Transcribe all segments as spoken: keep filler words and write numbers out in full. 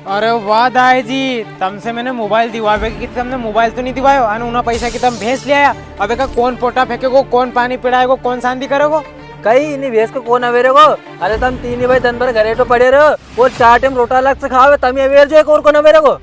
अरे वाह दाई जी, तमसे मैंने मोबाइल दिवावे की, तमने मोबाइल तो नी दिवायो, अने उना पैसा की तम भैंस ले आया। अब एका कौन पोटा फेंकेगो, कौन पानी पिड़ाएगो, कौन सांदी करेगो? कई इनी भैंस को कौन अवेरेगो? अरे तम तीन ही भाई दिन भर घरे तो पड़े रहो, वो चार टाइम रोटा अलग से खावे, तम ही अवेर जो एक और कौन अवेरेगो?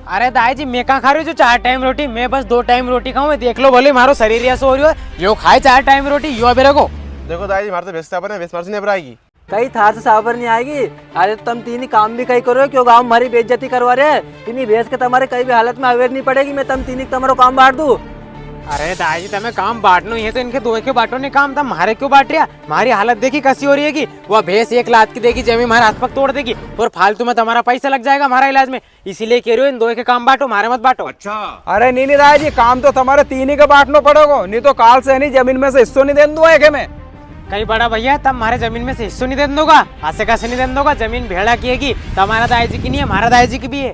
अरे दाई जी, मैं कहाँ खा रही हूँ जो चार टाइम रोटी, मैं बस दो टाइम रोटी खाऊं। मैं देख लो भले मारो शरीर ऐसो हो रही हो, यो खाए चार टाइम रोटी, यो अवेरेगो। देखो दाई जी, मारे तो भैंस साबर है, भैंस मारे से नहीं अवेराएगी। कई थार से साबर नहीं आएगी। अरे तम तीन ही काम भी कई करो, क्यों गांव में मारी बेइज्जती करवा रहे हैं? इनी भैंस के तमारे कई भी हालत में अवेर नहीं पड़ेगी, मैं तम तीन ही तमारो काम बांट दूं। अरे दाई जी, तमे काम बांटनो ही है तो इनके दो के बांटो नी काम, तम मारे क्यों बांट रिया? मारी हालत देखी कसी हो रही है कि वो भैंस एक लात की देगी, जमी मारा हाथ पग तोड़ देगी और फालतू में तमारा पैसा लग जाएगा मारा इलाज में। इसीलिए कह रही हूँ, इन दो के काम बांटो, मारे मत बांटो। अच्छा। अरे नी नी दाई जी, काम तो तमारे तीन ही के बांटनो पड़ेगो, नी तो काल से नी जमीन में से हिस्सो नी देन दूंगा एके में। कई बड़ा भैया, तम मारे जमीन में से हिस्सो नी देन दोगा? असे कसे नी देन दोगा? जमीन भेड़ा की हैगी, तमारा दाई जी की नी है, मारा दाई जी की भी है।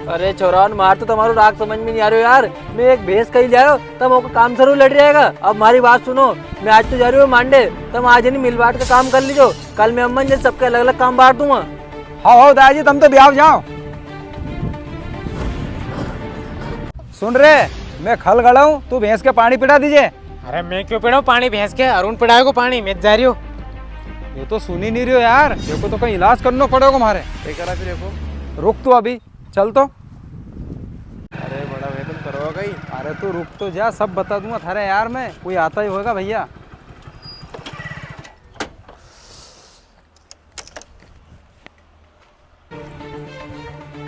अरे छोराओ, मार तो तमारो राग समझ में नी आ रहो यार। मैं एक भैंस कई ले आयो, तम ओका काम सरू लड़ रिया हैगा। अब मारी बात सुनो, मैं आज तो जा रही हूँ मांडे, तम आज नी मिल बांट के काम कर लीजो। कल मैं अम्मन जे सबके अलग-अलग काम बांट दूंगा। हाओ, हाओ, दाई जी, तम तो ब्याव जाओ। सुन रे, मैं खल गड़ा हूँ, तू भैंस के पानी पिड़ा दीजे। अरे, मैं क्यों पिड़ाऊँ पानी भैंस के? अरुण पिड़ाएगो पानी, मैं जा रही हूँ। ये तो सुनी नी रियो यार, देखो तो कई इलाज करनो पड़ेगो मारे। कई करा फिर एको? रुक तू अभी, चल तो। अरे बड़ा भैया, तम करवा कई? अरे तू रुक तो जा, सब बता दूंगा थारे यार मैं, कोई आता ही होगा भैया।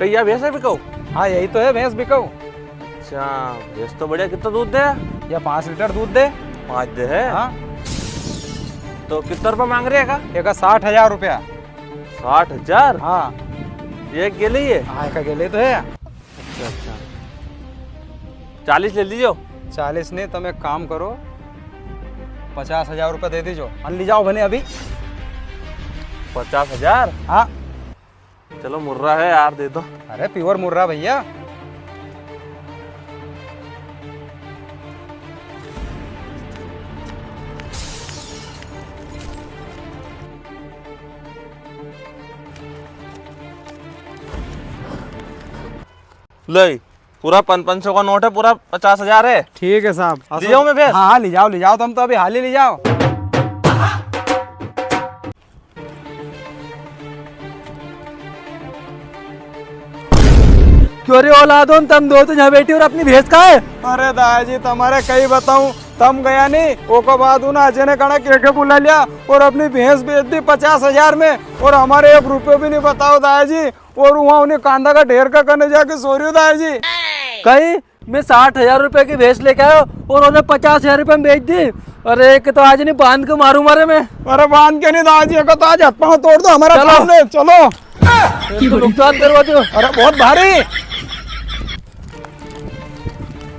कई या भैंस है बिकाऊ? हाँ, यही तो है भैंस बिकाऊ। अच्छा, भैंस तो बढ़िया, कितना दूध दे? या पाँच लीटर दूध दे। पाँच दे है? हाँ। तो कितना रुपया मांग रहे हैं का? एका साठ हजार रुपया। साठ हजार? हाँ। ये गेले ही है? हाँ, एका गेले ही तो है। अच्छा, अच्छा। चालीस ले लीजो। चालीस नी, तम एक काम करो, पचास हजार रुपया दे दीजो, अन ली जाओ भने अभी। पचास हजार? हाँ। चलो, मुर्रा है यार, दे दो। अरे, pure मुर्रा भैया। ले, पूरा पन-, पाँच सौ का नोट है, पूरा पचास हजार है। ठीक है साहब। ले जाऊं मैं भैंस? हाँ, हाँ, ले जाओ, ले जाओ, तम तो अभी हाल ही ले जाओ। क्यों रे औलादों, तम दो तो यहाँ बैठी और अपनी भैंस कहाँ है? अरे दाई जी, तमारे कई बताऊं, तम गया नी, ओके बाद उन्हें अजय ने कणा के के बुला लिया और अपनी भैंस बेच दी पचास हजार में, और हमारे एक रुपयो भी नी बताओ दाई जी। और वहाँ उन्हें कांदा का ढेर का कने जाके सो रियो दाई जी। कई मैं साठ हजार रुपया की भैंस लेके आयो और उन्हें पचास हजार रुपया में बेच दी। अरे, एक तो आज नी बांध के मारू मारे मैं। अरे, बांध के नी दाई जी, एक तो आज हाथ पाँव तोड़ दो हमारा चलो। सामने, चलो। नुकसान करवा दो। अरे, बहुत भारी।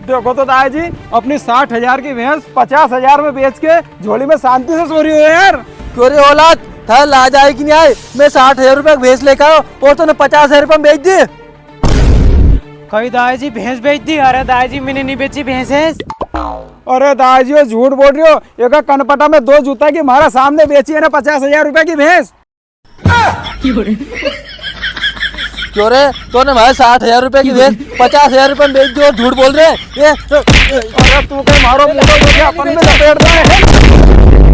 देखो तो दाई जी, अपनी साठ हजार की भैंस पचास हजार में बेच के झोली में शांति से सो रियो है यार। क्यों रे औलाद, थारे लाज आए कि नी आए? मैं साठ हजार रुपया की भैंस लेके आयो और तूने पचास हजार रुपया में बेच दी। कई दाई जी भैंस बेच दी? अरे दाई जी, मैंने नी बेची भैंस। अरे दाई जी, वो झूठ बोल रियो। एका कनपटा में दो जूता की मारा सामने बेची है ना पचास हजार रुपया की भैंस। क्यों रे, तूने भाई साठ हजार रुपया की भैंस पचास हजार रुपया में बेच दी और झूठ बोल रहे? ये, अरे तू कई मारो मुंडो तो क्या अपन में लपेट दे?